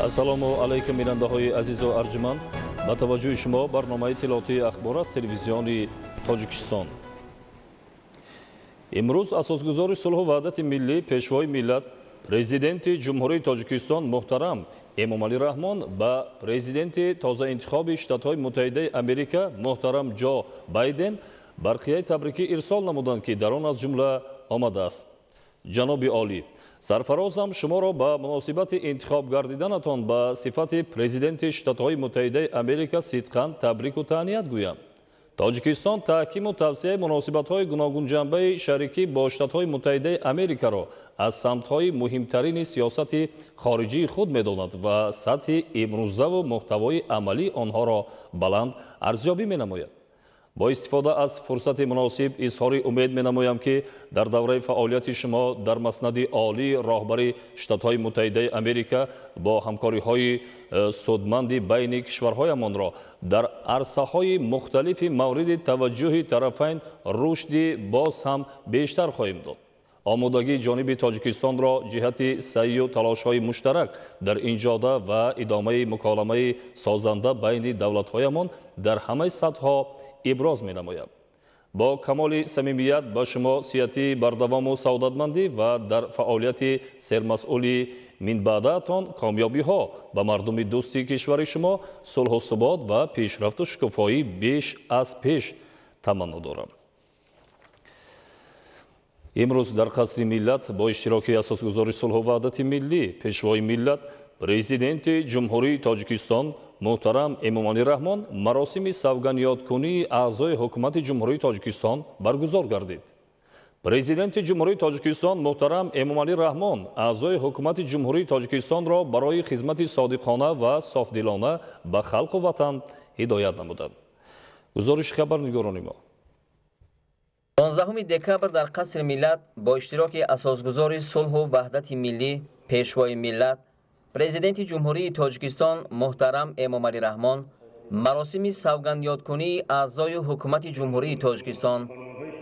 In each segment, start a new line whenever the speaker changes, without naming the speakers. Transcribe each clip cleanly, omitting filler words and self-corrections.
Ассалому алайкум, бинандаҳои азизу арҷуманд. Ба таваҷҷӯҳи шумо барномаи иттилоотии «Ахбор» аз Телевизиони Тоҷикистон. Имрӯз асосгузори сулҳу ваҳдати миллӣ, Пешвои миллат, Президенти Ҷумҳурии Тоҷикистон муҳтарам Эмомалӣ Раҳмон ба президенти тозаинтихоби Штатҳои Муттаҳидаи Америка муҳтарам Ҷо Байден барқияи табрикӣ ирсол намуданд, ки дар он аз ҷумла омадааст: Ҷаноби олӣ, сарфарозам шуморо ба муносибати интихоб гардиданатон ба сифати президенти Штатҳои Муттаҳидаи Америка сидқан табрику таҳният гӯям. Тоҷикистон таҳкиму тавсеаи муносибатҳои гуногунҷанбаи шарикӣ бо Штатҳои Муттаҳидаи Америкаро аз самтҳои муҳимтарини сиёсати хориҷии худ медонад ва сатҳи имрӯзаву муҳтавои амалии онҳоро баланд арзёбӣ менамояд. Бо истифода аз фурсати муносиб изҳори умед менамоям, ки дар давраи фаъолияти шумо дар маснади олии роҳбари Штатҳои Муттаҳидаи Америка бо ҳамкориҳои судманди байни кишварҳоямонро дар арсаҳои мухталифи мавриди таваҷҷӯҳи тарафайн рушди боз ҳам бештар хоҳем дод. Омодагии ҷониби Тоҷикистонро ҷиҳати саъю талошҳои муштарак дар ин ҷода ва идомаи муколамаи созанда байни давлатҳоямон дар ҳамаи сатҳҳо иброз менамоям. Бо камоли самимият ба шумо сиҳатии бардавому саодатмандӣ ва дар фаъолияти сермасъули минбаъдаатон комёбиҳо, ба мардуми дӯсти кишвари шумо сулҳу субот ва пешрафту шукуфоӣ беш аз пеш таманно дорам. Имрӯз дар Қасри миллат бо иштироки асосгузори сулҳу ваҳдати миллӣ, Пешвои миллат, Президенти Ҷумҳурии Тоҷикистон муҳтарам Эмомалӣ Раҳмон маросими савгандёдкунии аъзои Ҳукумати Ҷумҳурии Тоҷикистон баргузор гардид. Президенти Ҷумҳурии Тоҷикистон муҳтарам Эмомалӣ Раҳмон аъзои Ҳукумати Ҷумҳурии Тоҷикистонро барои хизмати содиқона ва софдилона ба халқу ватан ҳидоят намуданд. Гузориши хабарнигорони мо.
15 декабр дар Қасри миллат бо иштироки асосгузори сулҳу ваҳдати миллӣ, Пешвои миллат, Президенти Ҷумҳурии Тоҷикистон муҳтарам Эмомалӣ Раҳмон маросими савгандёдкунии аъзои Ҳукумати Ҷумҳурии Тоҷикистон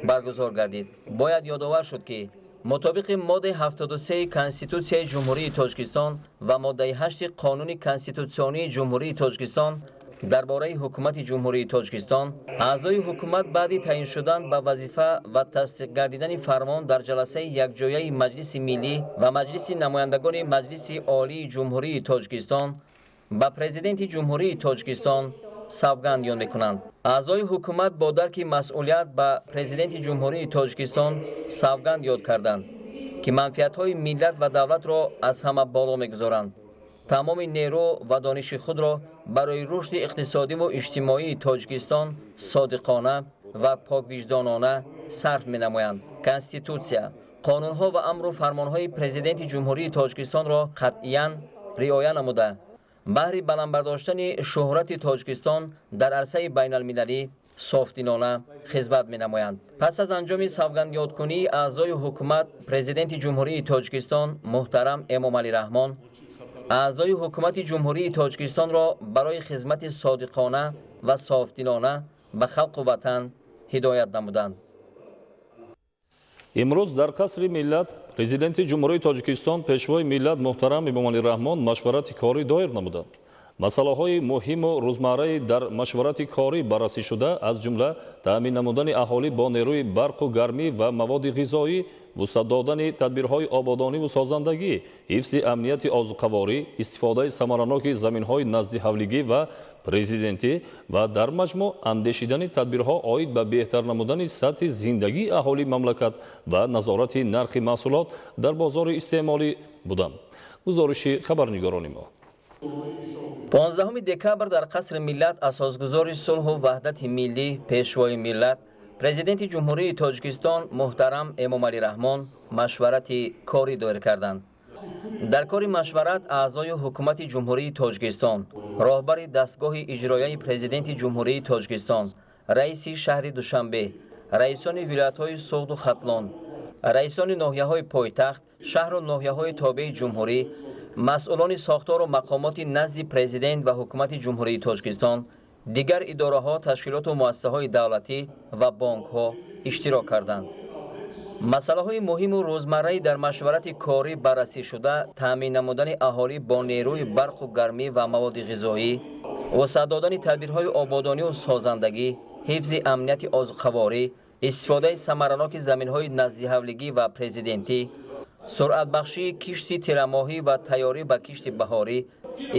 баргузор гардид. Бояд ёдовар шуд, ки мутобиқи моддаи 73 Конститутсияи Ҷумҳурии Тоҷикистон ва моддаи 8 Қонуни конститутсионии Ҷумҳурии Тоҷикистон дар бораи Ҳукумати Ҷумҳурии Тоҷикистон, аъзои ҳукумат баъди таъин шудан ба вазифа ва тасдиқ гардидани фармон дар ҷаласаи якҷояи Маҷлиси Миллӣ ва Маҷлиси намояндагони Маҷлиси Олии Ҷумҳурии Тоҷикистон ба Президенти Ҷумҳурии Тоҷикистон савганд ёд мекунанд. Аъзои ҳукумат бо дарки масъулият ба Президенти Ҷумҳурии Тоҷикистон савганд ёд карданд, ки манфиатҳои миллат ва давлатро аз ҳама боло мегузоранд, тамоми нерӯ ва дониши худро барои рушди иқтисодиву иҷтимоии Тоҷикистон содиқона ва поквиҷдонона сарф менамоянд, Конститутсия, қонунҳо ва амру фармонҳои Президенти Ҷумҳурии Тоҷикистонро қатъиян риоя намуда, баҳри баландбардоштани шӯҳрати Тоҷикистон дар арсаи байналмилалӣ софдилона хизмат менамоянд. Пас аз анҷоми савгандёдкунии аъзои ҳукумат, Президенти Ҷумҳурии Тоҷикистон муҳтарам Эмомалӣ Раҳмон аъзои Ҳукумати Ҷумҳурии Тоҷикистонро барои хизмати содиқона ва софдилона ба халқу ватан ҳидоят намуданд.
Имрӯз дар Қасри миллат Президенти Ҷумҳурии Тоҷикистон, Пешвои миллат муҳтарам Эмомалӣ Раҳмон машварати корӣ доир намуданд. Масъалаҳои муҳиму рӯзмарраи дар машварати корӣ баррасӣ шуда, аз ҷумла таъмин намудани аҳолӣ бо нерӯи барқу гармӣ ва маводи ғизоӣ, вусъат додани тадбирҳои ободониву созандагӣ, ҳифзи амнияти озуқаворӣ, истифодаи самараноки заминҳои наздиҳавлигӣ ва президентӣ ва дар маҷмӯъ андешидани тадбирҳо оид ба беҳтар намудани сатҳи зиндагии аҳолии мамлакат ва назорати нархи маҳсулот дар бозори истеъмолӣ буданд. Гузориши хабарнигорони мо.
15 декабр дар Қасри миллат асосгузори сулҳу ваҳдати миллӣ, Пешвои миллат, Президенти Ҷумҳурии Тоҷикистон муҳтарам Эмомалӣ Раҳмон машварати корӣ доир карданд. Дар кори машварат аъзои Ҳукумати Ҷумҳурии Тоҷикистон, роҳбари дастгоҳи иҷроияи Президенти Ҷумҳурии Тоҷикистон, раиси шаҳри Душанбе, раисони вилоятҳои Суғду Хатлон, раисони ноҳияҳои пойтахт, шаҳру ноҳияҳои тобеи ҷумҳурӣ, масъулони сохтору мақомоти назди Президент ва Ҳукумати Ҷумҳурии Тоҷикистон, дигар идораҳо, ташкилоту муассисаҳои давлатӣ ва бонкҳо иштирок карданд. Масъалаҳои муҳиму рӯзмарраи дар машварати корӣ баррасӣ шуда таъмин намудани аҳолӣ бо нерӯи барқу гармӣ ва маводи ғизоӣ, вусъат додани тадбирҳои ободониву созандагӣ, ҳифзи амнияти озуқаворӣ, истифодаи самараноки заминҳои наздиҳавлигӣ ва президентӣ, суръатбахшии кишти тирамоҳӣ ва тайёрӣ ба кишти баҳорӣ,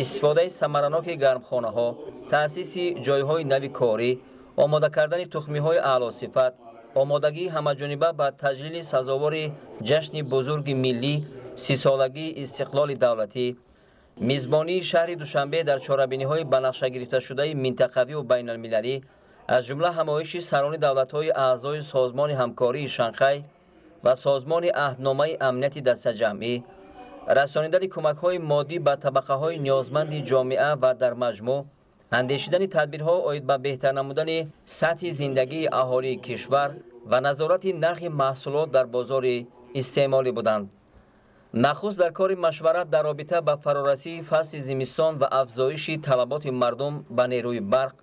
истифодаи самараноки гармхонаҳо, таъсиси ҷойҳои нави корӣ, омода кардани тухмиҳои аълосифат, омодагии ҳамаҷониба ба таҷлили сазовори ҷашни бузурги миллӣ, 30-солагии истиқлоли давлатӣ, мизбонии шаҳри Душанбе дар чорабиниҳои ба нақша гирифташудаи минтақавию байналмилалӣ, аз ҷумла ҳамоиши сарони давлатҳои аъзои Созмони ҳамкории Шанхай ва Созмони аҳдномаи амнияти дастаҷамъӣ, расонидани кӯмакҳои моддӣ ба табақаҳои ниёзманди ҷомеа ва дар маҷмӯъ андешидани тадбирҳо оид ба беҳтар намудани сатҳи зиндагии аҳолии кишвар ва назорати нархи маҳсулот дар бозори истеъмолӣ буданд. Нахуст дар кори машварат дар робита ба фарорасии фасли зимистон ва афзоиши талаботи мардум ба нерӯи барқ,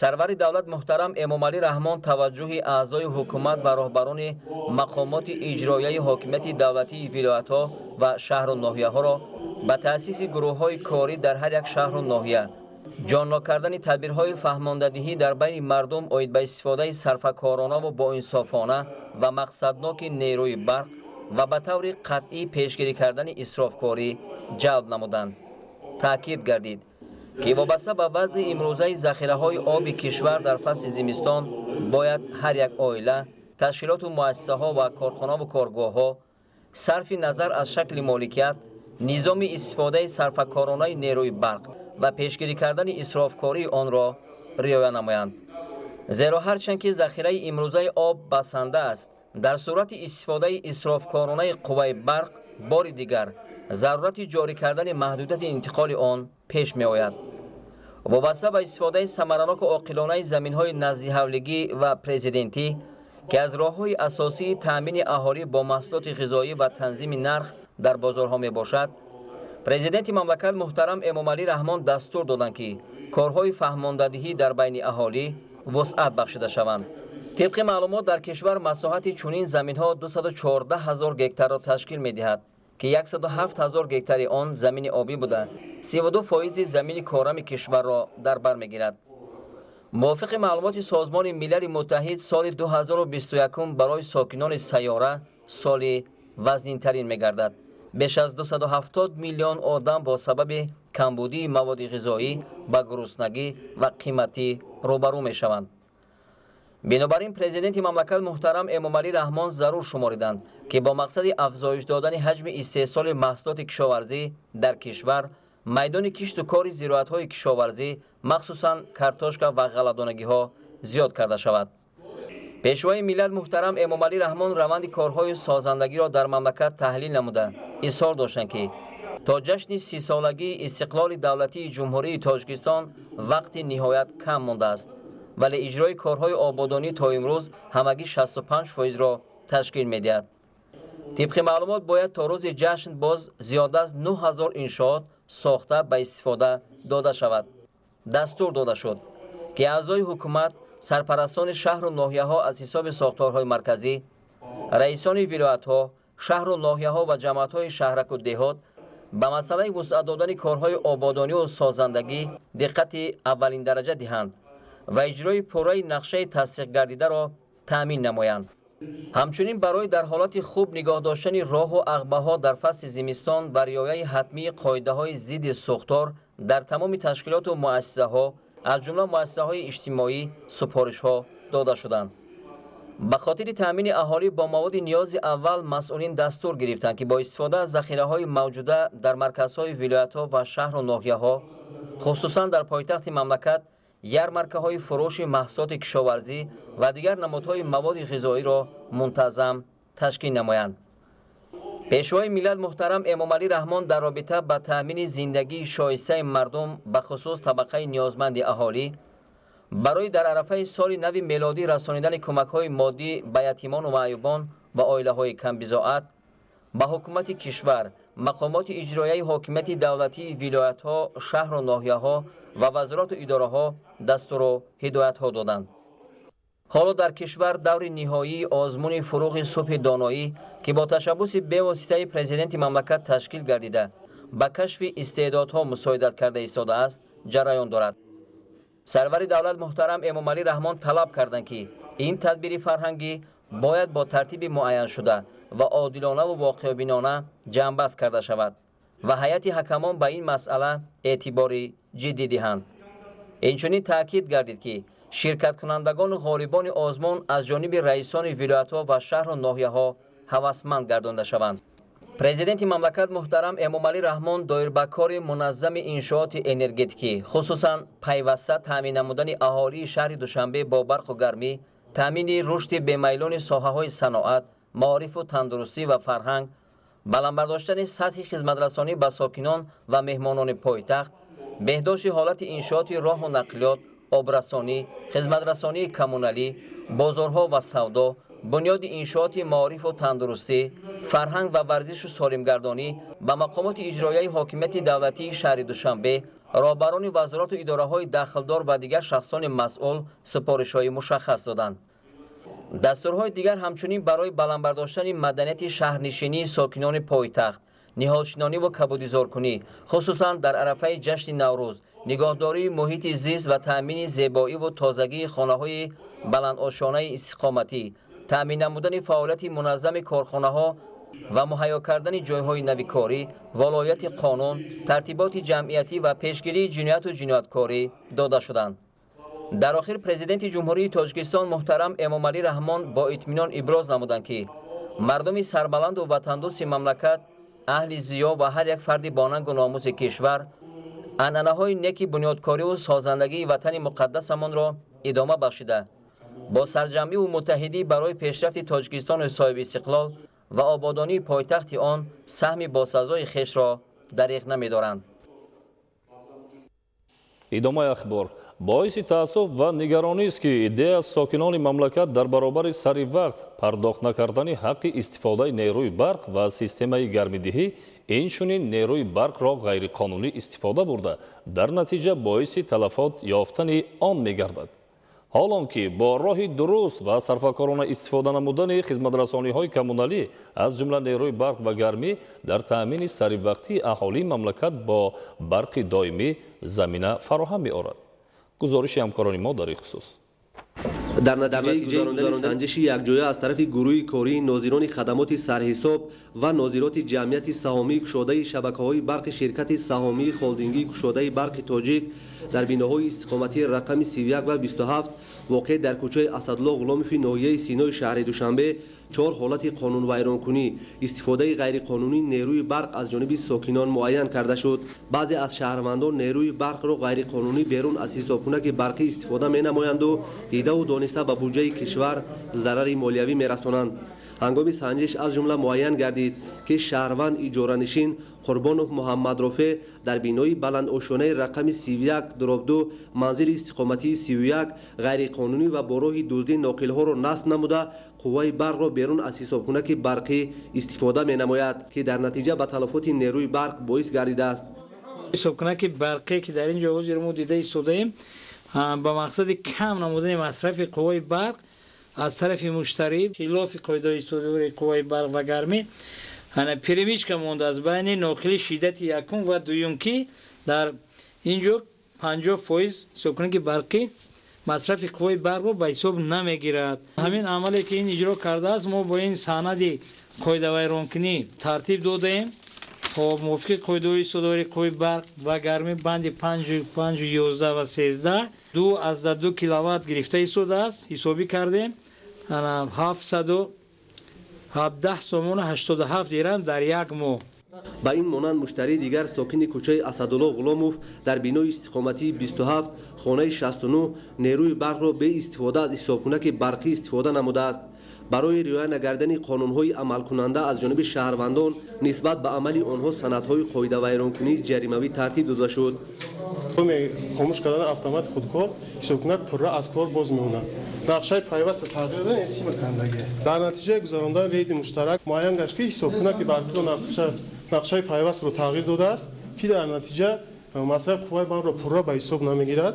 сарвари давлат муҳтарам Эмомалӣ Раҳмон таваҷҷӯҳи аъзои ҳукумат ва роҳбарони мақомоти иҷроияи ҳокимияти давлатии вилоятҳо ва шаҳру ноҳияҳоро ба таъсиси гурӯҳҳои корӣ дар ҳар як шаҳру ноҳия, ҷоннок кардани тадбирҳои фаҳмондадиҳӣ дар байни мардум оид ба истифодаи сарфакоронаву боинсофона ва мақсадноки нерӯи барқ ва ба таври қатъӣ пешгирӣ кардани исрофкорӣ ҷалб намуданд. Таъкид гардид, ки вобаста ба вазъи имрӯзаи захираҳои оби кишвар дар фасли зимистон бояд ҳар як оила, ташкилоту муассисаҳо ва корхонаву коргоҳҳо сарфи назар аз шакли моликият, низоми истифодаи сарфакоронаи нерӯи барқ ва пешгирӣ кардани исрофкории онро риоя намоянд. Зеро ҳарчанд ки захираи имрӯзаи об басанда аст, дар сурати истифодаи исрофкоронаи қувваи барқ бори дигар зарурати ҷорӣ кардани маҳдудияти интиқоли он пеш меояд. Вобаста ба истифодаи самараноку оқилонаи заминҳои наздиҳавлигӣ ва президентӣ, ки аз роҳҳои асосии таъмини аҳолӣ бо маҳсулоти ғизоӣ ва танзими нарх дар бозорҳо мебошад, президенти мамлакат муҳтарам Эмомалӣ Раҳмон дастур доданд, ки корҳои фаҳмондадиҳӣ дар байни аҳолӣ вусъат бахшида шаванд. Тибқи маълумот, дар кишвар масоҳати чунин заминҳо 214 ҳазор гектарро ташкил медиҳад, ки 107 ҳазор гектари он замини обӣ буда, 32% замини корами кишварро дар бар мегирад. Мувофиқи маълумоти Созмони Милали Муттаҳид, соли 2021 барои сокинони сайёра соли вазнинтарин мегардад. Беш аз 270 миллион одам бо сабаби камбудии маводи ғизоӣ ба гуруснагӣ ва қиматӣ рӯбарӯ мешаванд. Бинобар ин президенти мамлакат муҳтарам Эмомалӣ Раҳмон зарур шумориданд, ки бо мақсади афзоиш додани ҳаҷми истеҳсоли маҳсулоти кишоварзӣ дар кишвар, майдони кишту кори зироатҳои кишоварзӣ, махсусан картошка ва ғалладонагиҳо зиёд карда шавад. Пешвои миллат муҳтарам Эмомалӣ Раҳмон раванди корҳои созандагиро дар мамлакат таҳлил намуда, изҳор доштанд, ки то ҷашни 30-солагии истиқлоли давлатии Ҷумҳурии Тоҷикистон вақти ниҳоят кам мондааст, вале иҷрои корҳои ободонӣ то имрӯз ҳамагӣ 65%-ро ташкил медиҳад. Тибқи маълумот, бояд то рӯзи ҷашн боз зиёда аз 9000 иншоот сохта ба истифода дода шавад. Дастур дода шуд, ки аъзои ҳукумат, сарпарастони шаҳру ноҳияҳо аз ҳисоби сохторҳои марказӣ, раисони вилоятҳо, шаҳру ноҳияҳо ва ҷамоатҳои шаҳраку деҳот ба масъалаи вусъат додани корҳои ободониву созандагӣ диққати аввалиндараҷа диҳанд ва иҷрои пурраи нақшаи тасдиқгардидаро таъмин намоянд. Ҳамчунин барои дар ҳолати хуб нигоҳ доштани роҳу ағбаҳо дар фасли зимистон ва риояи ҳатмии қоидаҳои зидди сӯхтор дар тамоми ташкилоту муассисаҳо, аз ҷумла муассисаҳои иҷтимоӣ, супоришҳо дода шуданд. Ба хотири таъмини аҳолӣ бо маводи ниёзи аввал масъулин дастур гирифтанд, ки бо истифода аз захираҳои мавҷуда дар марказҳои вилоятҳо ва шаҳру ноҳияҳо, хусусан дар пойтахти мамлакат, ярмаркаҳои фурӯши маҳсулоти кишоварзӣ ва дигар намудҳои маводи ғизоиро мунтазам ташкил намоянд. Пешвои миллат муҳтарам Эмомалӣ Раҳмон дар робита ба таъмини зиндагии шоистаи мардум, бахусус табақаи ниёзманди аҳолӣ, барои дар арафаи соли нави мелодӣ расонидани кӯмакҳои моддӣ ба ятимону маъюбон ва оилаҳои камбизоат, ба ҳукумати кишвар, мақомоти иҷроияи ҳокимияти давлатии вилоятҳо, шаҳру ноҳияҳо ва вазорату идораҳо дастуру ҳидоятҳо доданд. Ҳоло дар кишвар даври ниҳоии озмуни «Фурӯғи субҳи доноӣ», ки бо ташаббуси бевоситаи президенти мамлакат ташкил гардида, ба кашфи истеъдодҳо мусоидат карда истодааст, ҷараён дорад. Сарвари давлат муҳтарам Эмомалӣ Раҳмон талаб карданд, ки ин тадбири фарҳангӣ бояд бо тартиби муайяншуда ва одилонаву воқеъбинона ҷамъбаст карда шавад ва ҳайати ҳакамон ба ин масъала эътибори ҷиддӣ диҳанд. Инчунин таъкид гардид, ки ширкаткунандагону ғолибони озмун аз ҷониби раисони вилоятҳо ва шаҳру ноҳияҳо ҳавасманд гардонда шаванд. Президенти мамлакат муҳтарам Эмомалӣ Раҳмон доир ба кори муназзами иншооти энергетикӣ, хусусан пайваста таъмин намудани аҳолии шаҳри Душанбе бо барқу гармӣ, таъмини рушди бемайлони соҳаҳои саноат, маорифу тандурустӣ ва фарҳанг, баланд бардоштани сатҳи хизматрасонӣ ба сокинон ва меҳмонони пойтахт, беҳдошти ҳолати иншооти роҳу нақлиёт, обрасонӣ, хизматрасонии коммуналӣ, бозорҳо ва савдо, бунёди иншооти маорифу тандурустӣ, фарҳанг ва варзишу солимгардонӣ ба мақомоти иҷроияи ҳокимияти давлатии шаҳри Душанбе, роҳбарони вазорату идораҳои дахлдор ва дигар шахсони масъул супоришҳои мушаххас доданд. Дастурҳои дигар ҳамчунин барои баланд бардоштани маданияти шаҳрнишинии сокинони пойтахт, ниҳолшинониву кабудизоркунӣ, хусусан дар арафаи ҷашни Наврӯз, нигоҳдории муҳити зист ва таъмини зебоиву тозагии хонаҳои баландошонаи истиқоматӣ, таъмин намудани фаъолияти муназзами корхонаҳо ва муҳайё кардани ҷойҳои нави корӣ, волояти қонун, тартиботи ҷамъиятӣ ва пешгирии ҷинояту ҷинояткорӣ дода шуданд. Дар охир Президенти Ҷумҳурии Тоҷикистон муҳтарам Эмомалӣ Раҳмон бо итминон иброз намуданд, ки мардуми сарбаланду ватандӯсти мамлакат, аҳли зиё ва ҳар як фарди бонангу номуси кишвар анъанаҳои неки бунёдкориву созандагии ватани муқаддасамонро идома бахшида, бо сарҷамъиву муттаҳидӣ барои пешрафти Тоҷикистони соҳибистиқлол ва ободонии пойтахти он саҳми босазои хешро дариғ намедоранд.
Идомаи ахбор. Боиси таассуф ва нигаронист, ки иддае аз сокинони мамлакат дар баробари сари вақт пардохт накардани ҳаққи истифодаи нерӯи барқ ва системаи гармидиҳӣ, инчунин нерӯи барқро ғайриқонунӣ истифода бурда, дар натиҷа боиси талафот ёфтани он мегардад. Ҳолон ки бо роҳи дуруст ва сарфакорона истифода намудани хизматрасониҳои коммуналӣ, аз ҷумла нерӯи барқ ва гармӣ, дар таъмини саривақтии аҳолии мамлакат бо барқи доимӣ замина фароҳам меорад. Гузориши ҳамкорони мо дар ин хусус.
Дар натиҷаи гузарондани санҷиши якҷоя аз тарафи гурӯҳи кории нозирони хадамоти сарҳисоб ва нозироти ҷамъияти саҳомии кушодаи шабакаҳои барқи ширкати саҳомии холдингии кушодаи барқи Тоҷик дар биноҳои истиқоматии рақами 31 ва 27, воқеъ дар кӯчаи Асадулло Ғуломови ноҳияи Синои шаҳри Душанбе, чор ҳолати қонунвайронкунӣ, истифодаи ғайриқонунии нерӯи барқ аз ҷониби сокинон муайян карда шуд. Баъзе аз шаҳрвандон нерӯи барқро ғайриқонунӣ берун аз ҳисобкунаки барқӣ истифода менамоянду дидаву дониста ба буҷаи кишвар зарари молиявӣ мерасонанд. Ҳангоми санҷиш аз ҷумла муайян гардид, ки шаҳрванд иҷоранишин Қурбонов Муҳаммадрофе дар бинои баландошонаи рақами 31/2, манзили истиқоматии 31, ғайриқонунӣ ва бо роҳи дуздӣ ноқилҳоро насб намуда, қувваи барқро берун аз ҳисобкунаки барқӣ истифода менамояд, ки дар натиҷа ба талафоти нерӯи барқ боис гардидааст.
Ҳисобкунаки барқе, ки дар ин ҷо ҳозир мо дида истодаем, ба мақсади кам намудани масрафи қувваи барқ аз тарафи муштарӣ, хилофи қоидаҳои истифодаи қувваи барқ ва гармӣ, ана перемычка мондааст байни ноқили шиддати якум ва дуюм, ки дар ин ҷо 50% ҳисобкунаки барқӣ масрафи қувваи барқро ба ҳисоб намегирад. Ҳамин амале, ки ин иҷро кардааст, мо бо ин санади қоидавайронкунӣ тартиб додаем. Хоб, мувофиқи қоидаҳои истифодаи қувваи барқ ва гармӣ, банди 5, 5, 11 ва 13, 2,2 киловатт гирифта истодааст. Ҳисобӣ кардем, 717 сомону 87 дирам дар як моҳ.
Ба ин монанд, муштарии дигар, сокини кӯчаи Асадулло Ғуломов дар бинои истиқоматии 27, хонаи 69, нерӯи барқро беистифода аз ҳисобкунаки барқӣ истифода намудааст. Барои риоя нагардани қонунҳои амалкунанда аз ҷониби шаҳрвандон нисбат ба амали онҳо санадҳои қоидавайронкунии ҷаримавӣ тартиб дода шуд.
Хомӯш кардани автомати худкор ҳисобкунак пурра аз кор боз мемонад. Нақшаи пайваста тағйир додан сим кандагӣ. Дар натиҷаи гузарондани рейди муштарак муайян гашт, ки ҳисобкунаки барқиро нақшаи пайвастро тағйир додааст, ки дар натиҷа масрафи қувваи барқро пурра ба ҳисоб намегирад.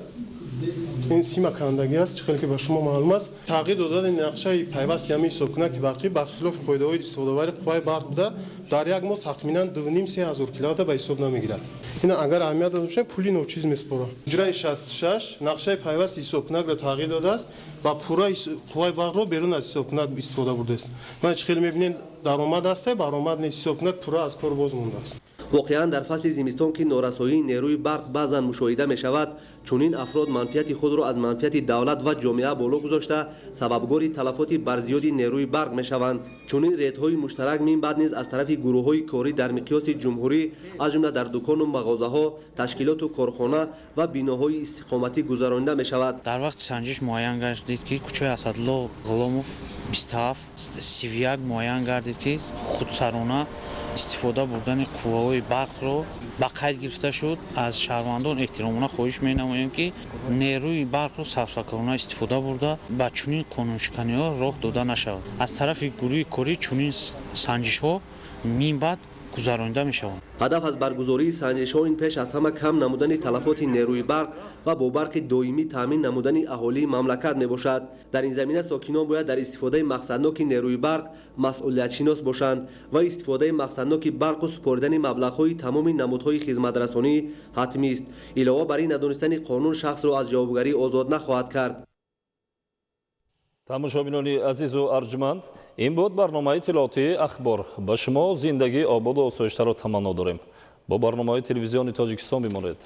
Ин сима кандагӣ аст, чӣ хеле ки ба шумо маълум аст. Тағйир додани нақшаи пайвасти ҳамин ҳисобкунаки барқӣ бар хилофи қоидаҳои истифодабарии қувваи барқ буда, дар як моҳ тахминан 2,5-3 ҳазор киловатта ба ҳисоб намегирад. Ин агар аҳамият дода бошем, пули ночиз месупорад. Ҳуҷраи 66 нақшаи пайвасти ҳисобкунакро тағйир додааст ва пурра қувваи барқро берун аз ҳисобкунак истифода бурдааст. Ман чӣ хеле мебинед, даромад аст, баромад нест, ҳисобкунак пурра аз кор боз мондааст.
Воқеан, дар фасли зимистон, ки норасоии нерӯи барқ баъзан мушоҳида мешавад, чунин афрод манфиати худро аз манфиати давлат ва ҷомеа боло гузошта, сабабгори талафоти барзиёди нерӯи барқ мешаванд. Чунин рейдҳои муштарак мин баъд низ аз тарафи гурӯҳҳои корӣ дар миқёси ҷумҳурӣ, аз ҷумла дар дукону мағозаҳо, ташкилоту корхона ва биноҳои истиқоматӣ гузаронида мешавад.
Дар вақти санҷиш муайян гардид, ки кӯчаи Асадулло Ғуломов 27 31 муайян гардид, ки худсарона истифода бурдани қувваҳои барқро ба қайд гирифта шуд. Аз шаҳрвандон эҳтиромона хоҳиш менамоем, ки нерӯи барқро сарфакорона истифода бурда, ба чунин қонуншиканиҳо роҳ дода нашавад. Аз тарафи гурӯҳи корӣ чунин санҷишҳо минбаъд гузаронида мешаванд.
Ҳадаф аз баргузории санҷишҳо ин пеш аз ҳама кам намудани талафоти нерӯи барқ ва бо барқи доимӣ таъмин намудани аҳолии мамлакат мебошад. Дар ин замина сокинон бояд дар истифодаи мақсадноки нерӯи барқ масъулиятшинос бошанд ва истифодаи мақсадноки барқу супоридани маблағҳои тамоми намудҳои хизматрасонӣ ҳатмист. Илова бар ин, надонистани қонун шахсро аз ҷавобгарӣ озод нахоҳад кард.
Тамошобинони азизу арҷманд, ин буд барномаи иттилоотии «Ахбор». Ба шумо зиндагии ободу осоиштаро таманно дорем. Бо барномаҳои Телевизиони Тоҷикистон бимонед.